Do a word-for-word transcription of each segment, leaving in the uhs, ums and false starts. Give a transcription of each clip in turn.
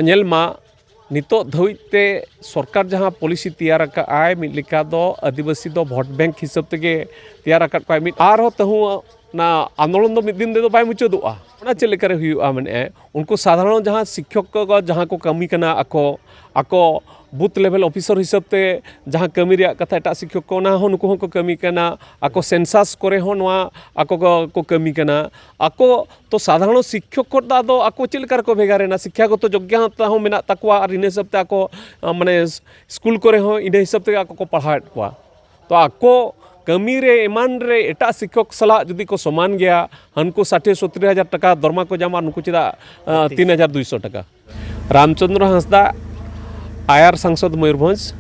ᱧᱮᱞ ᱢᱟ, ᱱᱤᱛᱚᱜ ᱫᱷᱟᱹᱵᱤᱡ ᱛᱮ ᱥᱚᱨᱠᱟᱨ ᱡᱟᱦᱟᱸ ᱯᱚᱞᱤᱥᱤ ᱛᱮᱭᱟᱨ ᱟᱠᱟᱫ ᱟᱭ, ᱢᱤᱫ ᱞᱮᱠᱟ ᱫᱚ ᱟᱹᱫᱤᱵᱟᱹᱥᱤ ᱫᱚ ᱵᱷᱳᱴ ᱵᱮᱝᱠ ᱦᱤᱥᱟᱹᱵ ᱛᱮᱜᱮ ᱛᱮᱭᱟᱨ ᱟᱠᱟᱫ ᱠᱚᱣᱟᱭ᱾ ᱢᱤᱫ ᱟᱨᱦᱚᱸ ᱛᱟᱹᱦᱩ ᱚᱱᱟ ᱟᱱᱫᱳᱞᱚᱱ ᱫᱚ ᱢᱤᱫ ᱫᱤᱱ ᱛᱮᱫᱚ ᱵᱟᱭ ᱢᱩᱪᱟᱹᱫᱚᱜᱼᱟ᱾ ᱚᱱᱟ ᱪᱮᱫ ᱞᱮᱠᱟᱨᱮ ᱦᱩᱭᱩᱜᱼᱟ ᱢᱮᱱᱮᱫᱼᱟᱭ? ᱩᱱᱠᱩ ᱥᱟᱫᱷᱟᱨᱚᱱ ᱡᱟᱦᱟᱸ ᱥᱤᱠᱠᱷᱚᱠ ᱠᱚ ᱡᱟᱦᱟᱸ ᱠᱚ ᱠᱟᱹᱢᱤ ᱠᱟᱱᱟ, ᱟᱠᱚ ᱟᱠᱚ ᱵᱩᱛᱷ ᱞᱮᱵᱷᱮᱞ ᱚᱯᱷᱤᱥᱟᱨ ᱦᱤᱥᱟᱹᱵ ᱛᱮ ᱡᱟᱦᱟᱸ ᱠᱟᱹᱢᱤ ᱨᱮᱭᱟᱜ ᱠᱟᱛᱷᱟ ᱮᱴᱟᱜ ᱥᱤᱠᱠᱷᱚᱠ ᱠᱚ, ᱚᱱᱟ ᱦᱚᱸ ᱱᱩᱠᱩ ᱦᱚᱸᱠᱚ ᱠᱟᱹᱢᱤ ᱠᱟᱱᱟ᱾ ᱟᱠᱚ ᱥᱮᱱᱥᱟᱥ ᱠᱚᱨᱮ ᱦᱚᱸ ᱱᱚᱣᱟ ᱟᱠᱚ ᱠᱚ ᱠᱟᱹᱢᱤ ᱠᱟᱱᱟ᱾ ᱟᱠᱚ ᱛᱚ ᱥᱟᱫᱷᱟᱨᱚᱱ ᱥᱤᱠᱠᱷᱚᱠ ᱠᱷᱚᱱ ᱫᱚ ᱟᱫᱚ ᱟᱠᱚ ᱪᱮᱫ ᱞᱮᱠᱟ ᱨᱮᱠᱚ ᱵᱷᱮᱜᱟᱨ ᱮᱱᱟ? ᱥᱤᱠᱠᱷᱟᱜᱚᱛᱚ ᱡᱳᱜᱽᱜᱚᱛᱟ ᱦᱚᱸ ᱢᱮᱱᱟᱜ ᱛᱟᱠᱚᱣᱟ ᱟᱨ ᱤᱱᱟᱹ ᱦᱤᱥᱟᱹᱵ ᱛᱮ ᱟᱠᱚ, ᱟᱸ, ᱢᱟᱱᱮ ᱥ-, ᱥᱠᱩᱞ ᱠᱚᱨᱮ ᱦᱚᱸ ᱤᱱᱟᱹ ᱦᱤᱥᱟᱹᱵ ᱛᱮᱜᱮ ᱟᱠᱚ ᱠᱚ ᱯᱟᱲᱦᱟᱣᱮᱫ ᱠᱚᱣᱟ᱾ ᱛᱚ ᱟᱠᱚ ᱠᱟᱹᱢᱤ ᱨᱮ ᱮᱢᱟᱱ ᱨᱮ ᱮᱴᱟᱜ ᱥᱤᱠᱠᱷᱚᱠ ᱥᱟᱞᱟᱜ ᱡᱩᱫᱤ ᱠᱚ ᱥᱚᱢᱟᱱ ᱜᱮᱭᱟ, ᱦᱟᱹᱱᱠᱩ ᱥᱟᱴᱷᱤ ᱥᱚᱛᱛᱨᱤ ᱦᱟᱡᱟᱨ ᱴᱟᱠᱟ ᱫᱚᱨᱢᱟ ᱠᱚ ᱧᱟᱢᱟ, ᱱᱩᱠᱩ ᱪᱮᱫᱟᱜ, ᱟᱸ, ᱛᱤᱱ ᱦᱟᱡᱟᱨ ᱫᱩᱭᱥᱚ ᱴᱟᱠᱟ? ᱨᱟᱢᱪᱚᱸᱫᱽᱨᱚ ᱦᱟᱸᱥᱫᱟ, ᱟᱭᱟᱨ ᱥᱟᱝᱥᱚᱫᱽ ᱢᱚᱭᱩᱨᱵᱷᱚᱸᱡᱽ᱾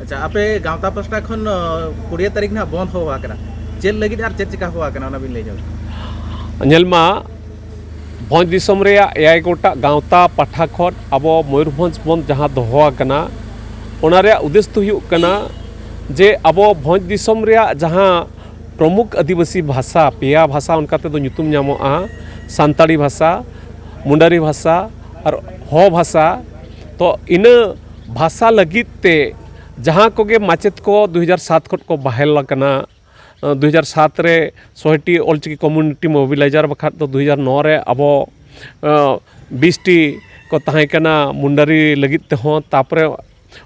ᱟᱪᱪᱷᱟ, ᱟᱯᱮ ᱜᱟᱶᱛᱟ ᱯᱟᱥᱴᱟ ᱠᱷᱚᱱ, ᱚ, ᱠᱩᱲᱤᱭᱟᱹ ᱛᱟᱹᱨᱤᱠᱷ ᱱᱟᱦᱟᱜ ᱵᱚᱱᱫᱷ ᱦᱚᱦᱚ ᱟᱠᱟᱱᱟ, ᱪᱮᱫ ᱞᱟᱹᱜᱤᱫ ᱟᱨ ᱪᱮᱫ ᱪᱮᱠᱟ ᱦᱚᱦᱚ ᱟᱠᱟᱱᱟ, ᱚᱱᱟ ᱵᱤᱱ ᱞᱟᱹᱭ ᱧᱚᱜᱟ? ᱧᱮᱞ ᱢᱟ, ᱵᱷᱚᱸᱡᱽ ᱫᱤᱥᱚᱢ ᱨᱮᱭᱟᱜ ᱮᱭᱟᱭ ᱜᱚᱴᱟᱝ ᱜᱟᱶᱛᱟ ᱯᱟᱦᱴᱟ ᱠᱷᱚᱱ ᱟᱵᱚ ᱢᱚᱭᱩᱨᱵᱷᱚᱸᱡᱽ ᱵᱚᱱᱫᱷ ᱡᱟᱦᱟᱸ ᱫᱚᱦᱚ ᱟᱠᱟᱱᱟ, ᱚᱱᱟ ᱨᱮᱭᱟᱜ ᱩᱫᱽᱫᱮᱥ ᱫᱚ ᱦᱩᱭᱩᱜ ᱠᱟᱱᱟ ᱡᱮ ᱟᱵᱚ ᱵᱷᱚᱸᱡᱽ ᱫᱤᱥᱚᱢ ᱨᱮᱭᱟᱜ ᱡᱟᱦᱟᱸ ᱯᱨᱚᱢᱩᱠᱷ ᱟᱹᱫᱤᱵᱟᱹᱥᱤ ᱵᱷᱟᱥᱟ, ᱯᱮᱭᱟ ᱵᱷᱟᱥᱟ ᱚᱱᱠᱟ ᱛᱮᱫᱚ ᱧᱩᱛᱩᱢ ᱧᱟᱢᱚᱜᱼᱟ, ᱥᱟᱱᱛᱟᱲᱤ ᱵᱷᱟᱥᱟ, ᱢᱩᱱᱰᱟᱨᱤ ᱵᱷᱟᱥᱟ ᱟᱨ ᱦᱚ ᱵᱷᱟᱥᱟ᱾ ᱛᱚ ᱤᱱᱟᱹ ᱵᱷᱟᱥᱟ ᱞᱟᱹᱜᱤᱫ ᱛᱮ ᱡᱟᱦᱟᱸ ᱠᱚᱜᱮ ᱢᱟᱪᱮᱛ ᱠᱚ ᱫᱩ ᱦᱟᱡᱟᱨ ᱥᱟᱛ ᱠᱷᱚᱱ ᱠᱚ ᱵᱟᱦᱟᱞ ᱟᱠᱟᱱᱟ, ᱫᱩ ᱦᱟᱡᱟᱨ ᱥᱟᱛ ᱨᱮ ᱥᱚᱭ ᱴᱤ ᱚᱞᱪᱤᱠᱤ ᱠᱚᱢᱤᱭᱩᱱᱤᱴᱤ ᱢᱳᱵᱤᱞᱟᱭᱡᱟᱨ ᱵᱟᱠᱷᱨᱟ ᱫᱚ ᱫᱩ ᱦᱟᱡᱟᱨ ᱱᱚ ᱨᱮ ᱟᱵᱚ, ᱟᱸ, ᱵᱤᱥ ᱴᱤ ᱠᱚ ᱛᱟᱦᱮᱸ ᱠᱟᱱᱟ ᱢᱩᱱᱰᱟᱨᱤ ᱞᱟᱹᱜᱤᱫ ᱛᱮᱦᱚᱸ᱾ ᱛᱟᱨᱯᱚᱨᱮ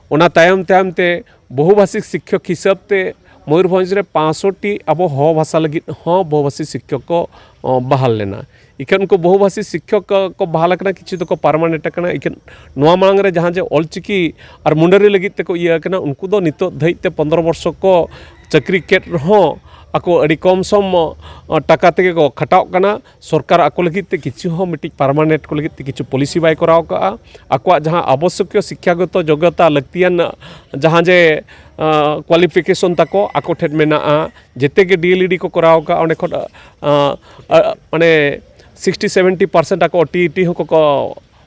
ᱚᱱᱟ ᱛᱟᱭᱚᱢ ᱛᱟᱭᱚᱢ ᱛᱮ ᱵᱚᱦᱩᱵᱷᱟᱥᱤᱠ ᱥᱤᱠᱠᱷᱚᱠ ᱦᱤᱥᱟᱹᱵ ᱛᱮ ᱢᱚᱭᱩᱨᱵᱷᱚᱸᱡᱽ ᱨᱮ ᱯᱟᱸᱪᱥᱚ ᱴᱤ ᱟᱵᱚ ᱦᱚ ᱵᱷᱟᱥᱟ ᱞᱟᱹᱜᱤᱫ ᱦᱚᱸ ᱵᱚᱦᱩᱵᱷᱟᱥᱤ ᱥᱤᱠᱠᱷᱚᱠ ᱠᱚ, ᱚ, ᱵᱟᱦᱟᱞ ᱞᱮᱱᱟ᱾ ᱤᱠᱷᱟᱹᱱ ᱩᱱᱠᱩ ᱵᱚᱦᱩᱵᱷᱟᱥᱤ ᱥᱤᱠᱠᱷᱚᱠ ᱠᱚ, ᱠᱚ ᱵᱟᱦᱟᱞ ᱟᱠᱟᱱᱟ, ᱠᱤᱪᱷᱩ ᱫᱚᱠᱚ ᱯᱟᱨᱢᱟᱱᱮᱱᱴ ᱟᱠᱟᱱᱟ᱾ ᱤᱠᱷᱟᱹᱱ ᱱᱚᱣᱟ ᱢᱟᱲᱟᱝ ᱨᱮ ᱡᱟᱦᱟᱸ ᱡᱮ ᱚᱞᱪᱤᱠᱤ ᱟᱨ ᱢᱩᱱᱰᱟᱨᱤ ᱞᱟᱹᱜᱤᱫ ᱛᱮᱠᱚ ᱤᱭᱟᱹ ᱟᱠᱟᱱᱟ, ᱩᱱᱠᱩ ᱫᱚ ᱱᱤᱛᱚᱜ ᱫᱷᱟᱹᱵᱤᱡ ᱛᱮ ᱯᱚᱱᱫᱽᱨᱚ ᱵᱚᱨᱥᱚ ᱠᱚ ᱪᱟᱹᱠᱨᱤ ᱠᱮᱫ ᱨᱮᱦᱚᱸ ᱟᱠᱚ ᱟᱹᱰᱤ ᱠᱚᱢ ᱥᱚᱢ, ᱚ, ᱴᱟᱠᱟ ᱛᱮᱜᱮ ᱠᱚ ᱠᱷᱟᱴᱟᱣᱜ ᱠᱟᱱᱟ᱾ ᱥᱚᱨᱠᱟᱨ ᱟᱠᱚ ᱞᱟᱹᱜᱤᱫ ᱛᱮ ᱠᱤᱪᱷᱩ ᱦᱚᱸ ᱢᱤᱫᱴᱤᱡ ᱯᱟᱨᱢᱟᱱᱮᱱᱴ ᱠᱚ ᱞᱟᱹᱜᱤᱫ ᱛᱮ ᱠᱤᱪᱷᱩ ᱯᱚᱞᱤᱥᱤ ᱵᱟᱭ ᱠᱚᱨᱟᱣ ᱠᱟᱜᱼᱟ᱾ ᱟᱠᱚᱣᱟᱜ ᱡᱟᱦᱟᱸ ᱟᱵᱚᱥᱥᱚᱠᱤᱭᱚ ᱥᱤᱠᱠᱷᱟᱜᱚᱛᱚ ᱡᱳᱜᱽᱜᱚᱛᱟ ᱞᱟᱹᱠᱛᱤᱭᱟᱱ ᱡᱟᱦᱟᱸ ᱡᱮ, ᱟᱸ, ᱠᱳᱣᱟᱞᱤᱯᱷᱤᱠᱮᱥᱚᱱ ᱛᱟᱠᱚ ᱟᱠᱚ ᱴᱷᱮᱱ ᱢᱮᱱᱟᱜᱼᱟ, ᱡᱮᱛᱮ ᱜᱮ ᱰᱤ ᱮᱞ ᱤ ᱰᱤ ᱠᱚ ᱠᱚᱨᱟᱣ ᱠᱟᱜᱼᱟ, ᱚᱸᱰᱮ ᱠᱷᱚᱱ, ᱟᱸ, ᱟᱸ, ᱢᱟᱱᱮ ᱥᱤᱠᱥᱴᱤ ᱥᱮᱵᱷᱮᱱᱴᱤ ᱯᱟᱨᱥᱮᱱᱴ ᱟᱠᱚ ᱴᱤ ᱤ ᱴᱤ ᱦᱚᱸᱠᱚ ᱠᱚ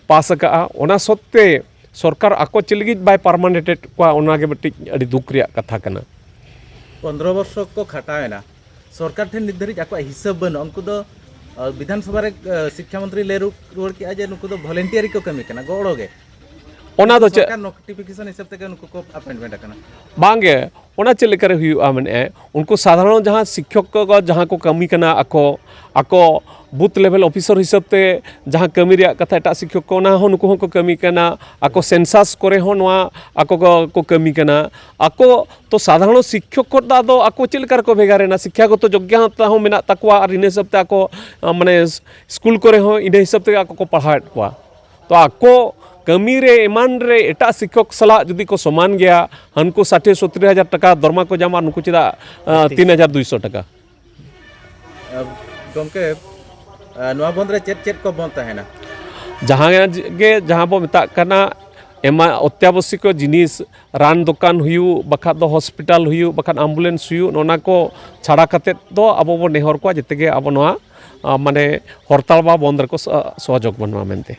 ᱯᱟᱥ ᱟᱠᱟᱜᱼᱟ᱾ ᱚᱱᱟ ᱥᱚᱛᱛᱮ ᱥᱚᱨᱠᱟᱨ ᱟᱠᱚ ᱪᱮᱫ ᱞᱟᱹᱜᱤᱫ ᱵᱟᱭ ᱯᱟᱨᱢᱟᱱᱮᱱᱴ ᱮᱫ ᱠᱚᱣᱟ, ᱚᱱᱟᱜᱮ ᱢᱤᱫᱴᱤᱡ ᱟᱹᱰᱤ ᱫᱩᱠ ᱨᱮᱭᱟᱜ ᱠᱟᱛᱷᱟ ᱠᱟᱱᱟ᱾ ᱯᱚᱱᱫᱽᱨᱚ ᱵᱚᱨᱥᱚ ᱠᱚ ᱠᱷᱟᱴᱟᱣ ᱮᱱᱟ, ᱥᱚᱨᱠᱟᱨ ᱴᱷᱮᱱ ᱱᱤᱛ ᱫᱷᱟᱹᱨᱤᱡ ᱟᱠᱚᱣᱟᱜ ᱦᱤᱥᱟᱹᱵ ᱵᱟᱹᱱᱩᱜᱼᱟ᱾ ᱩᱱᱠᱩ ᱫᱚ ᱟᱨ ᱵᱤᱫᱷᱟᱱ ᱥᱚᱵᱷᱟ ᱨᱮ, ᱟ, ᱥᱤᱠᱠᱷᱟ ᱢᱚᱱᱛᱨᱤ ᱞᱟᱹᱭ ᱨᱩ-, ᱨᱩᱣᱟᱹᱲ ᱠᱮᱜᱼᱟ ᱡᱮ ᱱᱩᱠᱩ ᱫᱚ ᱵᱷᱚᱞᱮᱱᱴᱤᱭᱟᱨᱤ ᱠᱚ ᱠᱟᱹᱢᱤ ᱠᱟᱱᱟ, ᱜᱚᱲᱚ ᱜᱮ᱾ ᱚᱱᱟ ᱫᱚ ᱪᱮᱫ? ᱥᱚᱨᱠᱟᱨ ᱱᱳᱴᱤᱯᱷᱤᱠᱮᱥᱚᱱ ᱦᱤᱥᱟᱹᱵ ᱛᱮᱜᱮ ᱱᱩᱠᱩ ᱠᱚ ᱟᱯᱚᱭᱮᱱᱴᱢᱮᱱᱴ ᱟᱠᱟᱱᱟ᱾ ᱵᱟᱝᱜᱮ, ᱚᱱᱟ ᱪᱮᱫ ᱞᱮᱠᱟᱨᱮ ᱦᱩᱭᱩᱜᱼᱟ? ᱢᱮᱱᱮᱫᱼᱟ, ᱩᱱᱠᱩ ᱥᱟᱫᱷᱟᱨᱚᱱ ᱡᱟᱦᱟᱸ ᱥᱤᱠᱠᱷᱚᱠ ᱠᱚ ᱡᱟᱦᱟᱸ ᱠᱚ ᱠᱟᱹᱢᱤ ᱠᱟᱱᱟ, ᱟᱠᱚ, ᱟᱠᱚ ᱵᱩᱛᱷ ᱞᱮᱵᱷᱮᱞ ᱚᱯᱷᱤᱥᱟᱨ ᱦᱤᱥᱟᱹᱵ ᱛᱮ ᱡᱟᱦᱟᱸ ᱠᱟᱹᱢᱤ ᱨᱮᱭᱟᱜ ᱠᱟᱛᱷᱟ ᱮᱴᱟᱜ ᱥᱤᱠᱠᱷᱚᱠ ᱠᱚ, ᱚᱱᱟ ᱦᱚᱸ ᱱᱩᱠᱩ ᱦᱚᱸᱠᱚ ᱠᱟᱹᱢᱤ ᱠᱟᱱᱟ, ᱟᱠᱚ ᱥᱮᱱᱥᱟᱥ ᱠᱚᱨᱮ ᱦᱚᱸ ᱱᱚᱣᱟ ᱟᱠᱚ ᱠᱚ, ᱠᱚ ᱠᱟᱹᱢᱤ ᱠᱟᱱᱟ᱾ ᱟᱠᱚ ᱛᱚ ᱥᱟᱫᱷᱟᱨᱚᱱ ᱥᱤᱠᱠᱷᱚᱠ ᱠᱷᱚᱱ ᱫᱚ ᱟᱫᱚ ᱟᱠᱚ ᱪᱮᱫ ᱞᱮᱠᱟ ᱨᱮᱠᱚ ᱵᱷᱮᱜᱟᱨ ᱮᱱᱟ? ᱥᱤᱠᱠᱷᱟᱜᱚᱛᱚ ᱡᱳᱜᱽᱜᱚᱛᱟ ᱦᱚᱸ ᱢᱮᱱᱟᱜ ᱛᱟᱠᱚᱣᱟ ᱟᱨ ᱤᱱᱟᱹ ᱦᱤᱥᱟᱹᱵ ᱛᱮ ᱟᱠᱚ, ᱟ, ᱢᱟᱱᱮ ᱥᱠᱩᱞ ᱠᱚᱨᱮ ᱦᱚᱸ ᱤᱱᱟᱹ ᱦᱤᱥᱟᱹᱵ ᱛᱮᱜᱮ ᱟᱠᱚ ᱠᱚ ᱯᱟᱲᱦᱟᱣᱮᱫ ᱠᱚᱣᱟ᱾ ᱛᱚ ᱟᱠᱚ ᱠᱟᱹᱢᱤ ᱨᱮ ᱮᱢᱟᱱ ᱨᱮ ᱮᱴᱟᱜ ᱥᱤᱠᱠᱷᱚᱠ ᱥᱟᱞᱟᱜ ᱡᱩᱫᱤ ᱠᱚ ᱥᱚᱢᱟᱱ ᱜᱮᱭᱟ, ᱦᱟᱱᱠᱩ ᱥᱟᱴᱷᱤ ᱥᱚᱛᱛᱚᱨ ᱦᱟᱡᱟᱨ ᱴᱟᱠᱟ ᱫᱚᱨᱢᱟ ᱠᱚ ᱧᱟᱢᱟ, ᱱᱩᱠᱩ ᱪᱮᱫᱟᱜ, ᱟ, ᱛᱤᱱ ᱦᱟᱡᱟᱨ ᱫᱩᱭᱥᱚ ᱴᱟᱠᱟ? ᱟ, ᱜᱚᱢᱠᱮ, ᱟ, ᱱᱚᱣᱟ ᱵᱚᱱᱫᱷ ᱨᱮ ᱪᱮᱫ ᱪᱮᱫ ᱠᱚ ᱵᱚᱱᱫᱷ ᱛᱟᱦᱮᱱᱟ? ᱡᱟᱦᱟᱸ ᱜᱮ, ᱡᱟᱦᱟᱸ ᱵᱚ ᱢᱮᱛᱟᱜ ᱠᱟᱱᱟ ᱮᱢᱟ ᱚᱛᱭᱟᱵᱚᱥᱤᱠ ᱡᱤᱱᱤᱥ, ᱨᱟᱱ ᱫᱚᱠᱟᱱ ᱦᱩᱭᱩᱜ, ᱵᱟᱠᱷᱟᱡ ᱫᱚ ᱦᱚᱥᱯᱤᱴᱟᱞ ᱦᱩᱭᱩᱜ, ᱵᱟᱠᱷᱟᱡ ᱟᱢᱵᱩᱞᱮᱱᱥ ᱦᱩᱭᱩᱜ, ᱱᱚᱜᱼᱚ ᱱᱟ ᱠᱚ ᱪᱷᱟᱲᱟ ᱠᱟᱛᱮᱫ ᱫᱚ ᱟᱵᱚ ᱵᱚ ᱱᱮᱦᱚᱨ ᱠᱚᱣᱟ ᱡᱮᱛᱮ ᱜᱮ ᱟᱵᱚ ᱱᱚᱣᱟ, ᱟ, ᱢᱟᱱᱮ ᱦᱚᱨᱛᱟᱞ ᱵᱟ ᱵᱚᱱᱫᱷ ᱨᱮᱠᱚ ᱥᱚ-, ᱥᱚᱦᱚᱡᱳᱜᱽ ᱵᱚᱱ ᱮᱢᱟ ᱢᱮᱱᱛᱮ᱾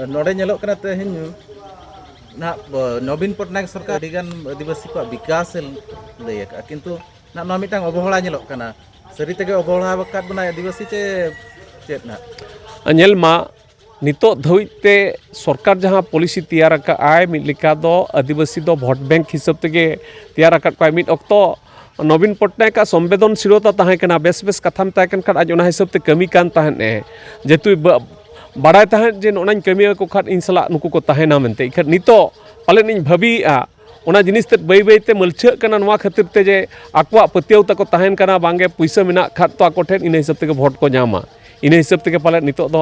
ᱱᱚᱰᱮ ᱧᱮᱞᱚᱜ ᱠᱟᱱᱟ ᱛᱮᱦᱮᱧ ᱱᱟᱦᱟᱜ, ᱱᱚᱵᱤᱱ ᱯᱚᱴᱱᱟᱭᱮᱠ ᱥᱚᱨᱠᱟᱨ ᱟᱹᱰᱤᱜᱟᱱ ᱟᱹᱫᱤᱵᱟᱹᱥᱤ ᱠᱚᱣᱟᱜ ᱵᱤᱠᱟᱥ ᱮ ᱞᱟᱹᱭ ᱟᱠᱟᱫᱼᱟ, ᱠᱤᱱᱛᱩ ᱱᱟᱦᱟᱜ ᱱᱚᱣᱟ ᱢᱤᱫᱴᱟᱝ ᱚᱵᱚᱦᱮᱲᱟ ᱧᱮᱞᱚᱜ ᱠᱟᱱᱟ᱾ ᱥᱟᱹᱨᱤ ᱛᱮᱜᱮ ᱚᱵᱚᱦᱮᱲᱟ ᱟᱠᱟᱫ ᱵᱚᱱᱟᱭ ᱟᱹᱫᱤᱵᱟᱹᱥᱤ ᱪᱮ ᱪᱮᱫ ᱱᱟᱦᱟᱜ? ᱧᱮᱞ ᱢᱟ, ᱱᱤᱛᱚᱜ ᱫᱷᱟᱹᱵᱤᱡ ᱛᱮ ᱥᱚᱨᱠᱟᱨ ᱡᱟᱦᱟᱸ ᱯᱚᱞᱤᱥᱤ ᱛᱮᱭᱟᱨ ᱟᱠᱟᱫ ᱟᱭ, ᱢᱤᱫ ᱞᱮᱠᱟ ᱫᱚ ᱟᱹᱫᱤᱵᱟᱹᱥᱤ ᱫᱚ ᱵᱷᱳᱴ ᱵᱮᱝᱠ ᱦᱤᱥᱟᱹᱵ ᱛᱮᱜᱮ ᱛᱮᱭᱟᱨ ᱟᱠᱟᱫ ᱠᱚᱣᱟᱭ᱾ ᱢᱤᱫ ᱚᱠᱛᱚ ᱱᱚᱵᱤᱱ ᱯᱚᱴᱱᱟᱭᱮᱠᱟᱜ ᱥᱚᱢᱵᱮᱫᱚᱱᱥᱤᱞᱚᱛᱟ ᱛᱟᱦᱮᱸ ᱠᱟᱱᱟ, ᱵᱮᱥ ᱵᱮᱥ ᱠᱟᱛᱷᱟ ᱢᱮᱛᱟᱭ ᱠᱟᱱ ᱠᱷᱟᱱ ᱟᱡ ᱚᱱᱟ ᱦᱤᱥᱟᱹᱵ ᱛᱮ ᱠᱟᱹᱢᱤ ᱠᱟᱱ ᱛᱟᱦᱮᱸᱫ ᱮ, ᱡᱮᱦᱮᱛᱩ ᱵᱟ-, ᱵᱟᱲᱟᱭ ᱛᱟᱦᱮᱸᱫ ᱡᱮ ᱱᱚᱜᱼᱚ ᱱᱟᱧ ᱠᱟᱹᱢᱤᱭᱟᱠᱚ ᱠᱷᱟᱱ ᱤᱧ ᱥᱟᱞᱟᱜ ᱱᱩᱠᱩ ᱠᱚ ᱛᱟᱦᱮᱱᱟ ᱢᱮᱱᱛᱮ᱾ ᱮᱱᱠᱷᱟᱱ ᱱᱤᱛᱚᱜ ᱯᱟᱞᱮᱱ ᱤᱧ ᱵᱷᱟᱹᱵᱤᱭᱮᱫᱼᱟ, ᱚᱱᱟ ᱡᱤᱱᱤᱥ ᱛᱮᱫ ᱵᱟᱹᱭ ᱵᱟᱹᱭ ᱛᱮ ᱢᱟᱹᱞᱪᱷᱟᱹᱜ ᱠᱟᱱᱟ ᱱᱚᱣᱟ ᱠᱷᱟᱹᱛᱤᱨ ᱛᱮ ᱡᱮ ᱟᱠᱚᱣᱟᱜ ᱯᱟᱹᱛᱭᱟᱹᱣ ᱛᱟᱠᱚ ᱛᱟᱦᱮᱱ ᱠᱟᱱᱟ, ᱵᱟᱝᱜᱮ ᱯᱩᱭᱥᱟᱹ ᱢᱮᱱᱟᱜ ᱠᱷᱟᱱ ᱛᱚ ᱟᱠᱚ ᱴᱷᱮᱱ ᱤᱱᱟᱹ ᱦᱤᱥᱟᱹᱵ ᱛᱮᱜᱮ ᱵᱷᱳᱴ ᱠᱚ ᱧᱟᱢᱟ᱾ ᱤᱱᱟᱹ ᱦᱤᱥᱟᱹᱵ ᱛᱮᱜᱮ ᱯᱟᱞᱮᱫ ᱱᱤᱛᱚᱜ ᱫᱚ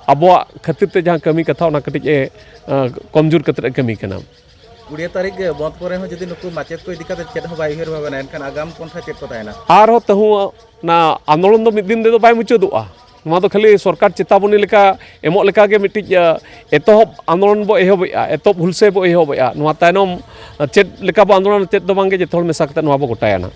ᱟᱵᱚᱣᱟᱜ ᱠᱷᱟᱹᱛᱤᱨ ᱛᱮ ᱡᱟᱦᱟᱸ ᱠᱟᱹᱢᱤ ᱠᱟᱛᱷᱟ ᱚᱱᱟ ᱠᱟᱹᱴᱤᱡ ᱮ, ᱟ, ᱠᱚᱢᱡᱳᱨ ᱠᱟᱛᱮᱫ ᱮ ᱠᱟᱹᱢᱤ ᱠᱟᱱᱟ᱾ ᱠᱩᱲᱤ ᱛᱟᱹᱨᱤᱠᱷ ᱵᱚᱱᱫᱷ ᱯᱚᱨᱮ ᱦᱚᱸ ᱡᱩᱫᱤ ᱱᱩᱠᱩ ᱢᱟᱪᱮᱫ ᱠᱚ ᱤᱫᱤ ᱠᱟᱛᱮ ᱪᱮᱫ ᱦᱚᱸ ᱵᱟᱭ ᱩᱭᱦᱟᱹᱨ ᱵᱷᱟᱵᱽᱱᱟᱭᱟ, ᱮᱱᱠᱷᱟᱱ ᱟᱜᱟᱢ ᱯᱚᱱᱛᱷᱟ ᱪᱮᱫ ᱠᱚ ᱛᱟᱦᱮᱱᱟ? ᱟᱨᱦᱚᱸ ᱛᱟᱹᱦᱩ ᱚᱱᱟ ᱟᱱᱫᱳᱞᱚᱱ ᱫᱚ ᱢᱤᱫ ᱫᱤᱱ ᱛᱮᱫᱚ ᱵᱟᱭ ᱢᱩᱪᱟᱹᱫᱚᱜᱼᱟ᱾ ᱱᱚᱣᱟ ᱫᱚ ᱠᱷᱟᱹᱞᱤ ᱥᱚᱨᱠᱟᱨ ᱪᱮᱛᱟᱵᱚᱱᱤ ᱞᱮᱠᱟ ᱮᱢᱚᱜ ᱞᱮᱠᱟ ᱜᱮ ᱢᱤᱫᱴᱤᱡ, ᱟ, ᱮᱛᱚᱦᱚᱵ ᱟᱱᱫᱳᱞᱚᱱ ᱵᱚ ᱮᱦᱚᱵᱮᱜᱼᱟ, ᱮᱛᱚᱦᱚᱵ ᱦᱩᱞᱥᱟᱹᱭ ᱵᱚ ᱮᱦᱚᱵᱮᱜᱼᱟ᱾ ᱱᱚᱣᱟ ᱛᱟᱭᱱᱚᱢ, ᱟ, ᱪᱮᱫ ᱞᱮᱠᱟ ᱵᱚ ᱟᱱᱫᱳᱞᱚᱱᱟ, ᱪᱮᱫ ᱫᱚ ᱵᱟᱝᱜᱮ, ᱡᱚᱛᱚ ᱦᱚᱲ ᱢᱮᱥᱟ ᱠᱟᱛᱮ ᱱᱚᱣᱟ ᱵᱚ ᱜᱚᱴᱟᱭᱟ ᱱᱟᱜ᱾